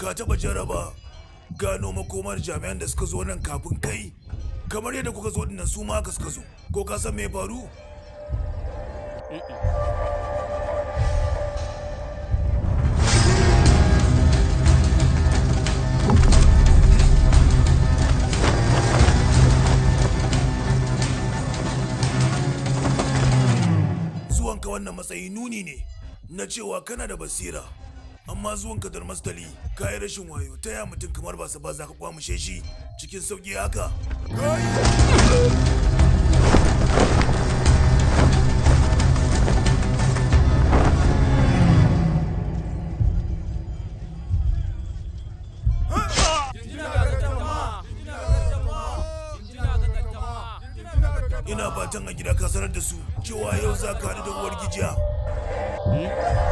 Ka taɓa jaraba gano makomar jami'an da suka zo nan kafin kai? Kamar yadda kuka zo dinnan, su ma haka suka zo. Ko ka san me ya faru? Zuwanka wannan matsayi nuni ne na cewa kana da basira, amma zuwanka Darmastali ka yi rashin wayo. Ta ya mutum kamar ba ba za ka kwamushe shi cikin sauki haka? Kai! Ina fatan a gida ka sanar da su cewa yau za ka haɗu da uwar gijiya.